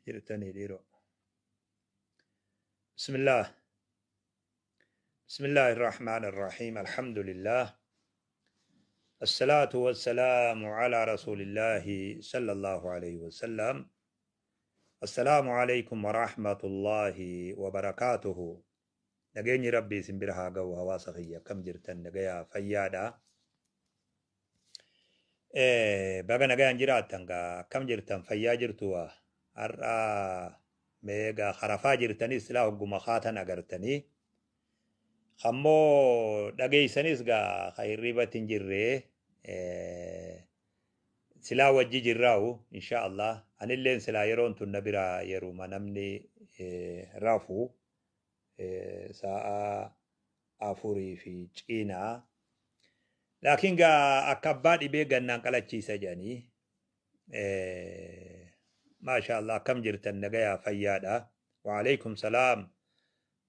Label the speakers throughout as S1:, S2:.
S1: Jirtanii dhiiroo. Bismillah. Bismillahi irrahmaan irrahiim. Alhamdulillah. Assalaatu wassalaamu alaa rasuulillaahi sallallahu alayhi wasallam. Assalaamu alaykum warahmatullaahi wabarakaatuhu. Nageenyi Rabbii isin bira haa ga'u, hawaasa kiyya, akkam jirtan? Nagayaa, fayyaadha? Baga nagayaan jiraattan gaa. Akkam jirtan? Fayyaa jirtu? Waa har'a meegaa harafaa jirtanis silaa hogguma kaatan agartanii kammoo dhageeysanis gaa ka hirribatti hin jirre silaa wajji jirraa'u insha Allah. Anilleen silaa yeroon tun na bira yeruma namni rafu, sa'a 4 fi cinaa. Laakiin gaa akka abbaa dhibee gannaan qalachiisa jedhanii. Maasha Allah, akkam jirtan? Nagayaa, fayyaadha? Waalaikum salaam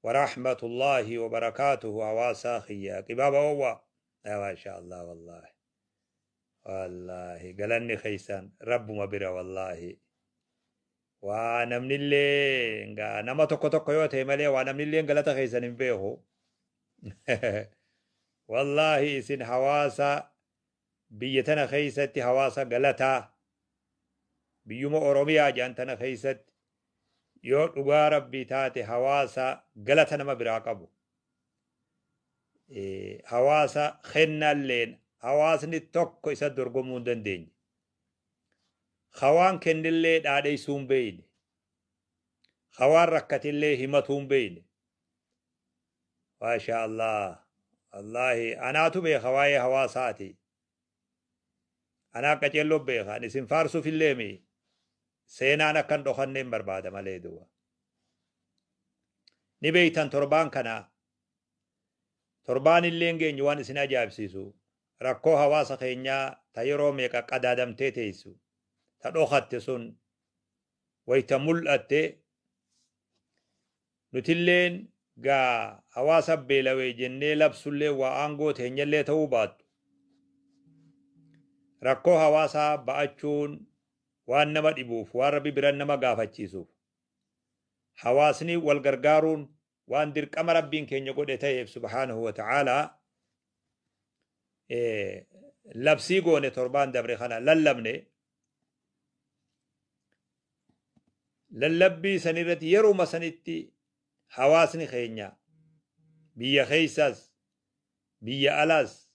S1: warahmatullahi wabarakaatuhu. Hawaasaa kiyya, qibaaba owwa, maasha Allah. Wallahi wallahi galanni keeysan Rabbuma bira. Wallahi waa namnillee gaa nama tokko tokko yoo ta'e malee waa namnillee galata keeysan hin beeku. Wallahi isin hawaasa biyya tana keeysatti hawaasa galataa, biyyuma Oromiyaa jedhan tana keeysatti yoo dhugaa Rabbii taate hawaasa galata nama biraa qabu, hawaasa kennalleen hawaasni tokko isa dorgomuu hin dandeenye, hawaan kennillee dhaadheessuu hin beeyne, hawaan rakkatillee himatuu hin beeyne. Maasha Allah, wallahi anaatu beeka waa'ee hawaasaati. Anaa qaceelloo beeka. Ani isin faarsuuf illee seenaan akkan dhokanneen barbaada malee. Duuba ni beeytan, torbaan kana, torbaan illee geenyu, waan isin ajaa'ibsiisu rakkoo hawaasa keenyaa ta yeroo meeqa qadaadamtee teessu, ta dhokatte sun wayta mul'atte, nutilleen gaa hawaasa beelawee jennee labsullee waa aangoo teenyallee ta'uu baattu, rakkoo hawaasaa ba'achuun waan nama dhibuuf, waan Rabbi biran nama gaafachiisuuf, hawaasni wal gargaaruun waan dirqama Rabbiin keenya godhe ta'eef subhaanahu wa ta'aalaa, labsii goone. Torbaan dabre kana lallabne. Lallabbii sanirratti yeruma sanitti hawaasni keenya biyya keeysas biyya alaas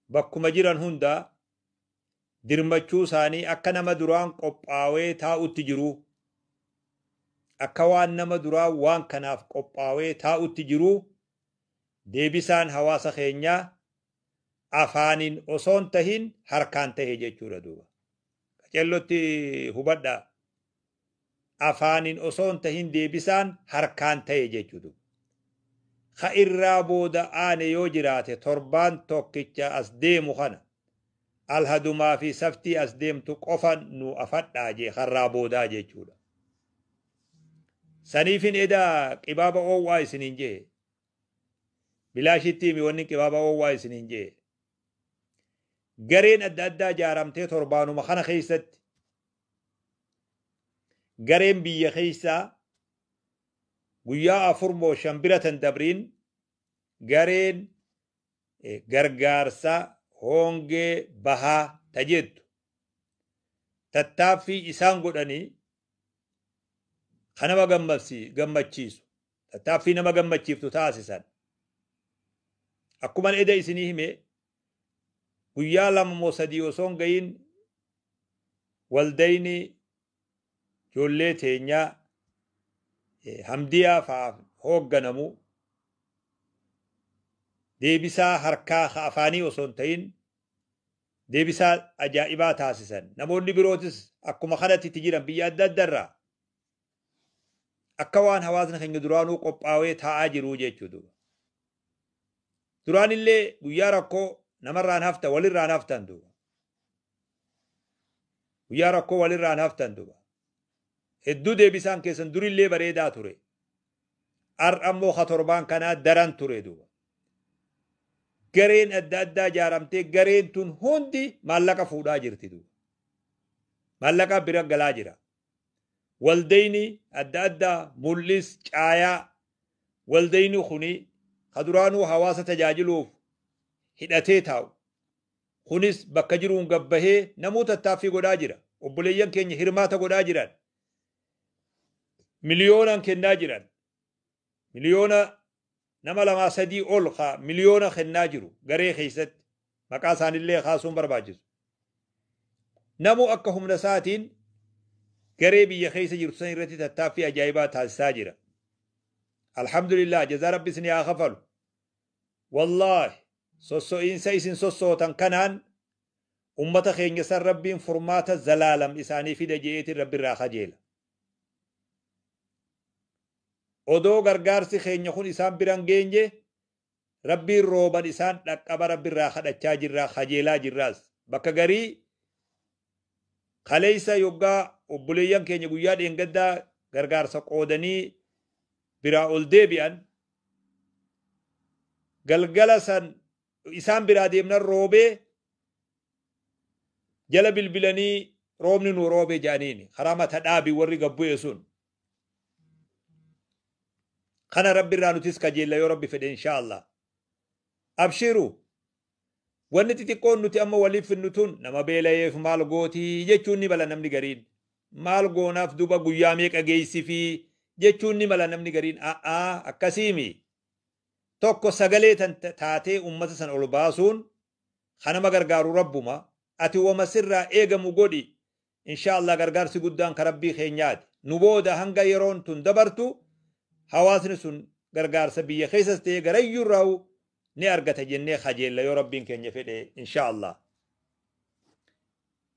S1: bakkuma jiran hunda dirmachuu isaanii akka nama duraan qophaawee taa'utti jiru, akka waan nama duraan waan kanaaf qophaawee taa'utti jiru, deebisaan hawaasa keenyaa afaaniin osoon tahin harkaan tahe jechuudha. Duuba qacellotti hubadhaa, afaaniin osoon tahin deebisaan harkaan tahe jechuudha. Ka irraa booda aane yoo jiraate, torbaan tokkicha as deemu kana, alhadumaa fi saftii as deemtu qofa nu afadhaa jee karraa boodaa jechuudha. Saniifin edaa qibaaba oowwaa isiniin jee. Bilaashitti himi wanni qibaaba oowwaa isiniin jee. Gareen adda addaa ijaaramtee torbaanuma kana keessatti gareen biyya keessaa guyyaa 4 moo 5 bira tan dabriin gareen gargaarsa hongee bahaa tajettu tattaaffii isaan godhanii kan nama gammachiisu, tattaaffii nama gammachiiftu taasisan. Akkuma eda isinii hime, guyyaa 2 moo 3 osoo hin gahin waldayni ijoollee teenyaa Hamdiyaa fa'aaf hoogganamu deebisaa harkaa afaanii osoo hin ta'in deebisaa ajaa'ibaa taasisan. Namoonni birootis akkuma kanatti itti jiran biyya adda addarraa, akka waan hawaasni keenya duraanuu qophaa'ee taa'aa jiru jechuudha. Duraan illee guyyaa rakkoo namarraan haftan, walirraan haftan duuba. Guyyaa rakkoo walirraan haftan duuba. Hedduu deebisaan keessan durillee bareedaa ture. Har'a immoo ka torbaan kanaa daran ture duuba. Gareen adda addaa ijaaramtee gareen tun hundi maallaqa fuudhaa jirti duuba. Maallaqa bira galaa jira. Waldayni adda addaa mul'is caayaa waldayni kuni ka duraanuu hawaasa tajaajiluuf hidhatee taa'u. Kunis bakka jiruun gabbahee namoota tattaaffii godhaa jira. Obboleeyyan keenya hirmaata godhaa jiran. Miliyoonaan kennaa jiran. Miliyoona nama lamaa sadii ol ka miliyoona kennaa jiru garee keessatti maqaa isaanillee kaasuun barbaachisu. Namu akka humna isaatiin garee biyya keessa jirtu san irratti tattaaffii ajaa'ibaa taasisaa jira. Alhamdulillah, jazaa Rabbi isin haa kafalu. Wallaahi, sosso'iinsa isin sossootan kanaan ummata keenya san Rabbiin furmaata zalaalam isaanii fida je'eetiin Rabbi irraa kajeela. Odoo gargaarsi keenya kun isaan biran geenye, Rabbiin rooban isaan dhaqqaba Rabbi irraa kadhachaa jirraa, kajeelaa jirraas. Bakka garii kaleessa yoggaa obboleeyyan keenya guyyaa dheengaddaa gargaarsa qoodanii biraa ol deebi'an, galgala san isaan biraa deemnan roobee jala bilbilanii roobni nu roobee jedhaniini karaa mata dhaabii warri gabbu'e sun. Kana Rabbi irraa nutis kajeella yoo Rabbi fedhe, insha Allah. Abshiru, wanni xixiqqoon nuti amma waliif finnu tun nama beela'eef maal gootii jechuun ni mala namni gariin. Maal goonaaf duba guyyaa meeqa geessifii jechuun ni mala namni gariin. A'aa, akkasiimi. Tokko sagalee tan taatee ummata san ol baasuun kanama gargaaru Rabbuma. Ati wama sirraa eegamu godhi. Insha Allah, gargaarsi guddaan ka Rabbii keenyaati. Nu booda hanga yeroon tun dabartu hawaasni sun gargaarsa biyya keessas ta'ee garayyuurraa ni argata jennee kajeella yoo Rabbiin keenya fedhe, insha Allah.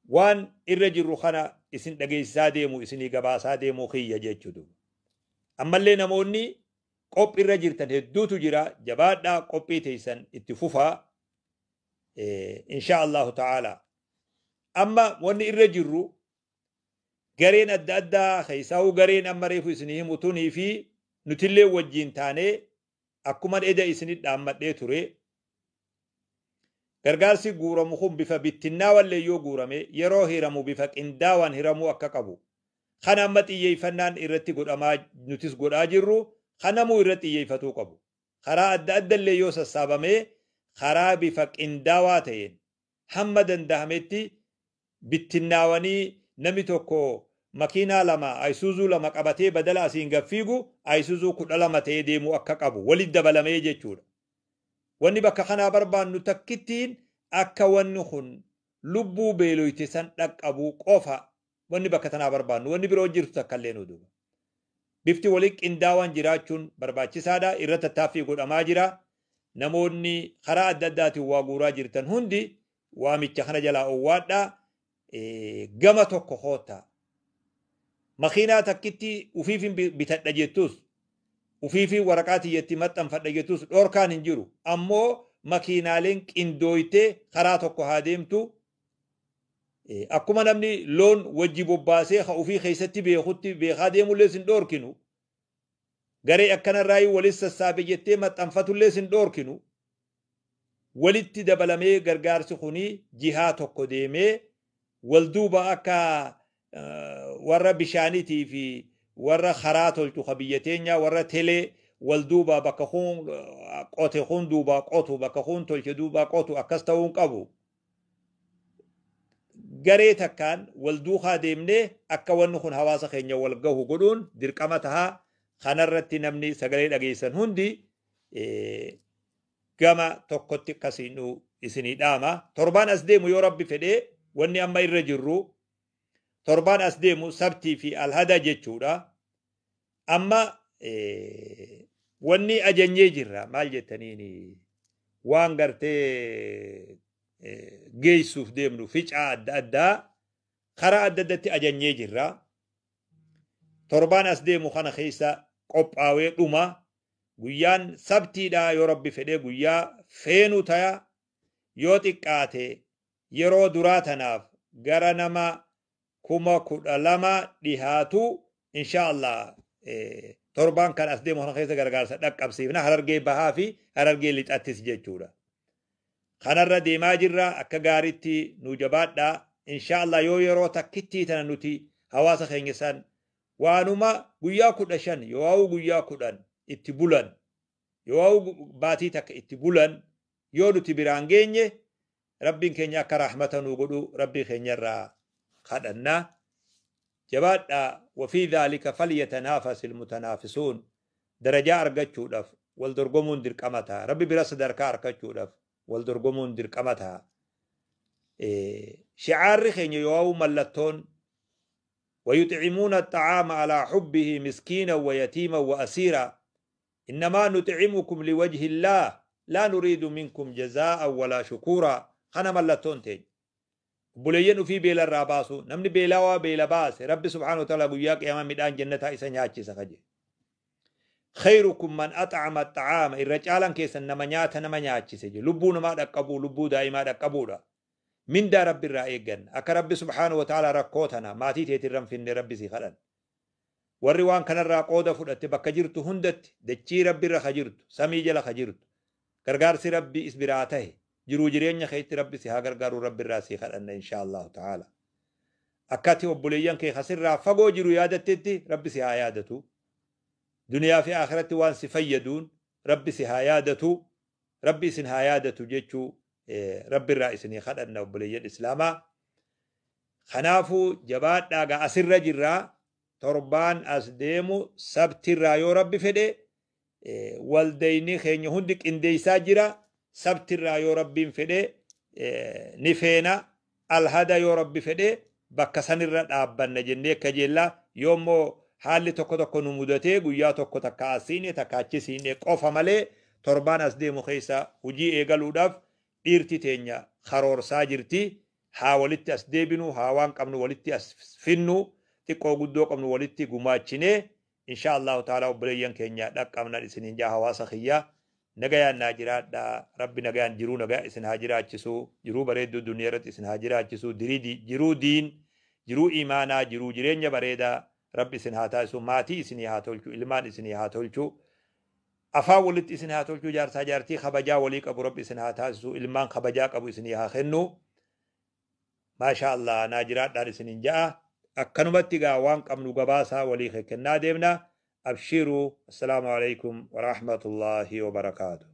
S1: Waan irra jirru kana isin dhageessisaa deemu, isinii gabaasaa deemuu kiyya jechuudha. Ammallee namoonni qophii irra jirtan hedduutu jira. Jabaadhaa, qophii teessan itti fufaa, insha Allahu ta'ala. Amma wanni irra jirru gareen adda addaa keessaa'uu gareen amma reefu isinii himu tunii fi nutillee wajjiin taanee akkuma eda isinit dhaammadhee ture. Gargaarsi guuramu kun bifa bittinnaawallee yoo guurame, yeroo hiramu bifa qindaawaan hiramuu akka qabu. Kana amma xiyyeeffannaan irratti godhamaa nutis godhaa jirru kanamuu irratti xiyyeeffatuu qabu. Karaa adda addallee yoo sassaabamee karaa bifa qindaawaa ta'een hamma danda'ametti bittinnaawanii namni tokko makiinaa lama, Ayisuuzuu 2 qabatee badala asiin gaffiigu Ayisuuzuu 12 ta'ee deemuu akka qabu walitti dabalamee jechuudha. Wanni bakka kanaa barbaannu takkittiin akka wanni kun lubbuu beeloyte san dhaqqabu qofa wanni bakka tanaa barbaannu, wanni biroo jirtu takka illee nu duuba. Bifti walitti qindaawaan jiraachuun barbaachisaadha. Irra tattaaffii godhamaa jira. Namoonni karaa adda addaatiin waa guuraa jirtan hundi waamicha kana jalaa owwaadhaa. Gama tokko koottaa. Makiinaa takkitti ufiifin bitadha jettus, ufiifin waraqaa tiyyatti maxxanfadha jettus dhorkaan hin jiru. Ammoo makiinaaleen qindooytee karaa tokko haa deemtu. Akkuma namni loon wajji bobbaasee ka ufii keessatti beekutti beekaa deemullee sin dhorkinu. Garee akkanarraa walis sassaabe jettee maxxanfatullee sin dhorkinu. Walitti dabalamee gargaarsi kuni jihaa tokko deemee wal duuba akka warra bishaaniitii fi warra karaa tolchu ka biyya teenyaa, warra telee wal duuba bakka kun qote kun duuba qotu, bakka kun tolche duuba qotu akkas ta'uu hin qabu. Garee takkaan wal duukaa deemnee akka wanni kun hawaasa keenya wal gahu godhuun dirqama tahaa. Kanarratti namni sagalee dhageessan hundi gama tokkotti akkasiin isinii dhaama. Torbaan as deemu yoo Rabbi fedhee, wanni amma irra jirru torbaan as deemu Sabtii fi Alhada jechuudha. Amma wanni ajanyee jirra maal jettaniini, waan gartee geessuuf deemnu ficaa adda addaa karaa adda addatti ajanyee jirra. Torbaan as deemu kana keessa qophaawee dhuma. Guyyaan Sabtiidha yoo Rabbi fedhee, guyyaa feenuu taya. Yoo xiqqaate yeroo duraa tanaaf gara nama 12,000 dhihaatu insha Allah torbaan kan as deemu kana keessa gargaarsa dhaqqabsiifna, Harargee Bahaa fi Harargee Lixattis jechuudha. Kanarra deemaa jirra, akka gaariitti nu jabaadhaa. Insha Allah, yoo yeroo takkittii tana nuti hawaasa keenya san Waanuma guyyaa 15 yoo guyyaa 10 itti bulan yoo baatii takka itti bulan yoo nuti biraan geenye Rabbiin keenya akka rahmata nuu godhu Rabbii keenyarraa kadhannaa. Jabaadhaa, wafii dhaalika falyatanaafasi almutanaafisuun. Darajaa argachuudhaaf wal dorgomuun dirqama ta'a. Rabbi bira sadarkaa argachuudhaaf wal dorgomuun dirqama ta'a. Shicaarri keenya yoo mallattoon ويطعمون الطعام على حبه مسكينا ويتيما وأسيرا إنما نطعمكم لوجه الله لا نريد منكم جزاء ولا شكورا. خنا ملتون تين buleeyyan ufii beela irraa baasu, namni beelawaa beela baase Rabbi subhaanahu wa ta'ala guyyaa qiyaamaa midhaan jannataa isa nyaachisa kaje. Khayrukum man at'ama at'aama, irra caalan keessan nama nyaata nama nyaachise je. Lubbuu namaa dhaqqabuu, lubbuu daa'imaa dhaqqabuudha. Mindaa Rabbi irraa eeggan akka Rabbi subhaanahu wa ta'ala rakkoo tana maatii teetirra hin finne Rabbi si kadhan. Warri waan kanarraa qooda fudhatte bakka jirtu hundatti, dachii Rabbi irra ka jirtu, samii jala ka jirtu, gargaarsi Rabbi is biraa tahe jiruu jireenya keetti Rabbi si haa gargaaru Rabbi irraa si kadhanna insha Allahu ta'ala. Akkati obboleeyyan kee kasirraa fagoo jiru yaadattetti Rabbi si haa yaadatu. Duniyaa fi akhiratti waan si fayyaduun Rabbi si haa yaadatu, Rabbi isin haa yaadatu jechuu Rabbi irraa isinii kadhanna obboleeyyan Islaamaa. Kanaafuu jabaadhaa gaa, asirra jirraa. Torbaan as deemu sabtirraa yoo Rabbi fedhe waldayni keenya hundi qindeessaa jira. Sabtirraa yoo Rabbiin fedhe ni feena, alhada yoo Rabbi fedhe bakka sanirra dhaabbanna jennee kajeellaa. Yoommoo haalli tokko tokko nu mudatee guyyaa tokko takka asiine takka achi siine qofa malee torbaan as deemu keessa hojii eegaluudhaaf dhiirti teenya karoorsaa jirti. Haa walitti as deebinu, haa waan qabnu walitti as finnu, xiqqoo guddoo qabnu walitti gumaachinee insha Allahu ta'ala obboleeyyan keenya dhaqqabna isiniin jaa. Hawaasa kiyya, nagayaan naa jiraadha. Rabbi nagayaan jiruu nagaa isin haa jiraachisu, jiruu bareedduu duniyaa irratti isin haa jiraachisu, jiruu diin, jiruu imaanaa, jiruu jireenya bareedaa Rabbi isin haa taasisu, maatii isinii haa tolchu, ilmaan isinii haa tolchu, afaan walitti isin haa tolchu, jaarsaa jaartii kabajaa walii qabu Rabbi isin haa taasisu, ilmaan kabajaa qabu isinii haa kennu. Maasha Allah, naa jiraadhaan isiniin ja'a. Akkanumatti gaa waan qabnu gabaasaa walii kennaa deemna. Abshiruu. Assalaamu alaikum warahmatullaahi wabarakaatu.